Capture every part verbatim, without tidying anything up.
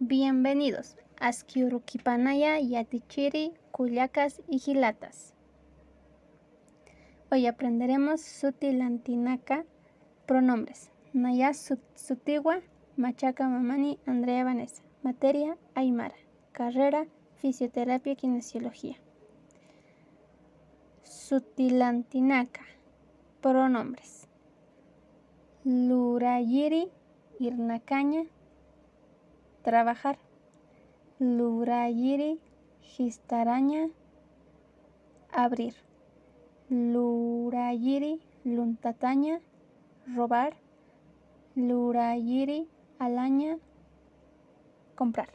Bienvenidos. Aski urukhipanaya yatichiri kullakas y jilatas. Hoy aprenderemos suti lantinaka, pronombres. Naya sut-, sutiwa, machaka mamani Andrea Vanessa. Materia, aymara. Carrera, fisioterapia, kinesiología. Suti lantinaka, pronombres. Lurayiri irnakaña, trabajar. Lurayiri jistaraña, abrir. Lurayiri luntataña, robar. Lurayiri alaña, comprar.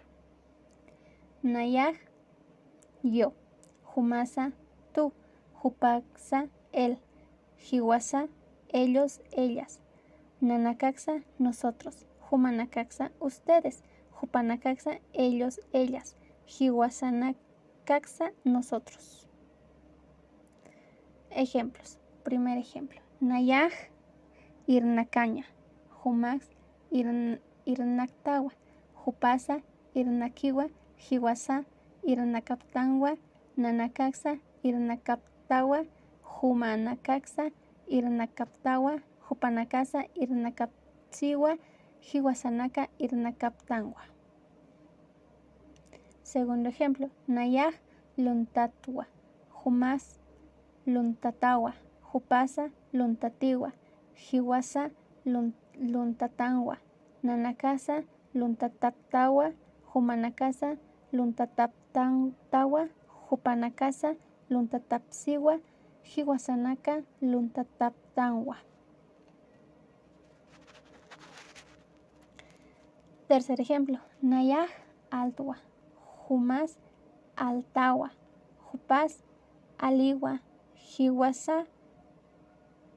Nayax, yo. Jumasa, tú. Jupaksa, él. Jiwasa, ellos, ellas. Nanakaksa, nosotros. Jumanakaksa, ustedes. Jupanakaksa, ellos, ellas. Jiwasanakaksa, nosotros. Ejemplos. Primer ejemplo. Nayax irnakaña. Jumax irn-, irnaktawa. Jupasa irnakiwa. Jiwasa irnakaptanwa. Nanakaksa irnakaptawa. Jumanakaksa irnakaptawa. Jupanakasa irnakaptsiwa. Jiwasanaka irnakaptanwa. Segundo ejemplo, nayax luntatwa, jumas luntatawa, jupasa luntatiwa, jiwasa lun-, luntatanwa, nanakasa luntataptawa, jumanakasa luntataptantawa, jupanakasa luntatapsiwa, jiwasanaka luntataptanwa. Tercer ejemplo, nayax altwa, jumas altawa, jupas aliwa, jiwasa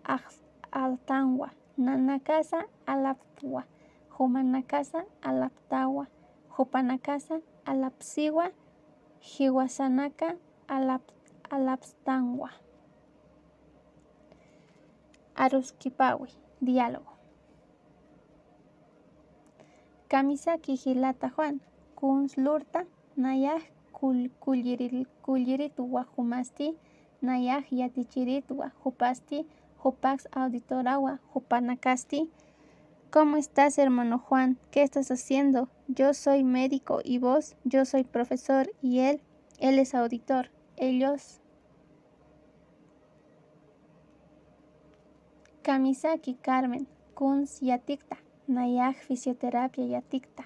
ax-, altanwa, nanakasa alaptwa, jumanakasa alaptawa, jupanakasa alapsiwa, jiwasanaka alap-, alapstanwa. Aruskipawi, diálogo. Kamisaki jilata Juan, kuns lurta, nayax kull-, kulliril-, kulliritwa jumasti, nayax yatichiritwa jupasti, jupax auditorawa jupanakasti. ¿Cómo estás, hermano Juan? ¿Qué estás haciendo? Yo soy médico, ¿y vos? Yo soy profesor, ¿y él? Él es auditor. Ellos. Kamisaki Carmen, kuns yatikta, nayax fisioterapia yatikta.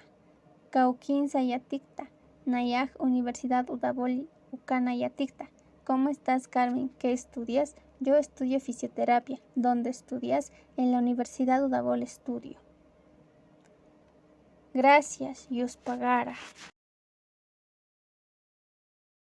Kawkinsa yatikta, nayax Universidad Udaboli ukana yatikta. ¿Cómo estás, Carmen? ¿Qué estudias? Yo estudio fisioterapia. ¿Dónde estudias? En la Universidad Udaboli estudio. Gracias, yuspagara.